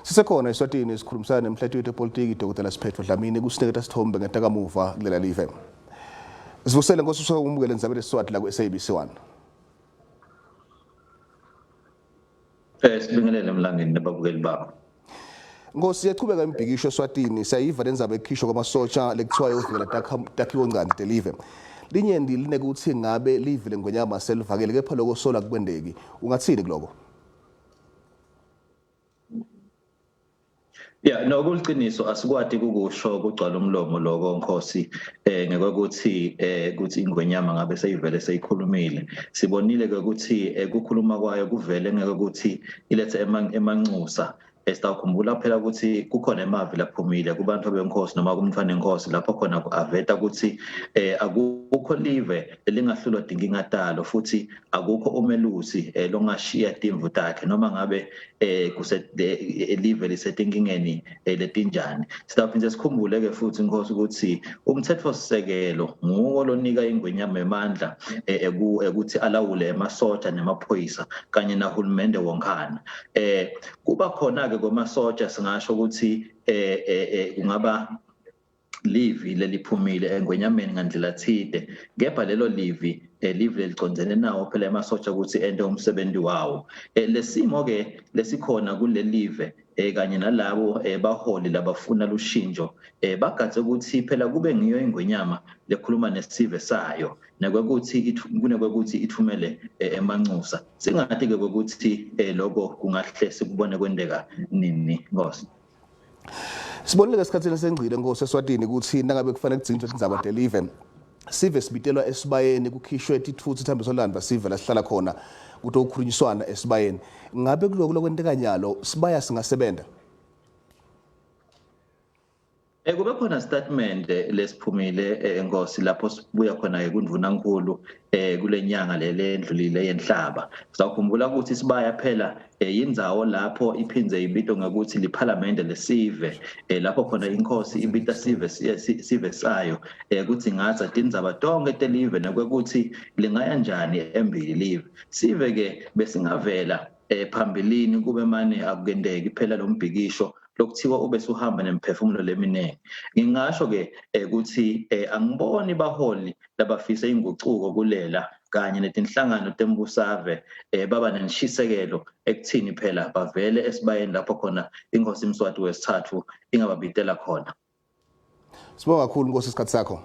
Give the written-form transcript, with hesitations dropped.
Sisekhona eSwatini sikhulumisana nemhlati wetepolitiki Dr. Siphetfo Dlamini kusiniketa sithombe ngetakamuva kulela live. Sivusele Nkosi usawumukele endzabeni yeSiswati la ku-SABC 1. Sibingelele emlangeni nababukeli bakho. Nkosi iyachubeka imibhikisho eSwatini siyayiva lendzaba ekukhishwa kwamasotsha lekuthiwa yovikela takhiwo ncanti telive. Linyenti linekutsi ngabe live lengwenyama selivakele kepha loko sola kukwenteki. Ungatsini kuloko? Ya no kuliciniso asikwati kukusho kugcwala umlomo lokho Nkosi ngekwekuthi kuthi ingwenyama ngabe seyivele seyikhulumile. Sibonile ke ukuthi kukhuluma kwayo kuvele ngeke ukuthi ilethe emanxusa. Sitawukhumbula phela ukuthi kukhona emavi laphumile kubantu benkosi noma kumntfwana enkosi lapho khona aveta ukuthi akukho live lelingahlulwa tinkinga talo futhi akukho umelusi longashiya timvu takhe noma ngabe kuse live lisetinkingeni letinjani. Sitawuphinde sikhumbule ke futhi Nkosi ukuthi umthetfosisekelo nguwo lonika ingwenyama emandla ekuthi alawule emasotsha nemaphoyisa kanye nahulumende wonkhana. Kuba khona ke kwemasotsha singasho ukuthi kungaba livi leliphumile engwenyameni ngandlela thide, kepha lelo livi livi lelicondzene nawo phela emasotsha ukuthi ente umsebenzi wawo. Lesimo ke lesikhona kulelive kanye nalabo baholi labafuna lushintsho bagadze ukuthi phela kube ngiyo ingwenyama lekhuluma nesive sayo nekwekuthi kunekwekuthi ithumele emanxusa. Singati ke ukuthi lokho kungahle sikubone kwenteka nini Nkosi. Sibonile esikhathini esengcile Nkosi eSwatini ukuthi nangabe kufanele kugcinwe tindzaba telive sive sibitelwa esibayeni kukhishwe titfutsi thambiso landva sive la sihlala khona kuthi okukhulunyiswana esibayeni. Ngabe kuloko lokwenteka nyalo sibaya singasebenta? Kube khona statement lesiphumile Nkosi lapho sibuya khona ke kundvunankulu kulenyanga lelendlulile yenhlaba. Sawukhumbula ukuthi sibaya phela yindzawo lapho iphindze ibitwe ngekuthi liphalamende lesive, lapho khona inkosi ibita sive sive sayo ukuthi ngatsa tindzaba tonke telive nekwekuthi lingaya njani embili live. Sive ke besingavela phambilini kube mane akukenteki phela lo mbhikisho lokuthiwa ube suhamba nemphefumulo leminingi. Ngingasho ke ukuthi angiboni baholi labafisa ingucuko kulela kanye netinhlangano tembusave baba nenshisekelo ekuthini phela bavele esibayeni lapho khona inkosi Mswati wesithathu ingababitela khona. Sibonga kakhulu Nkosi isikhathi sakho.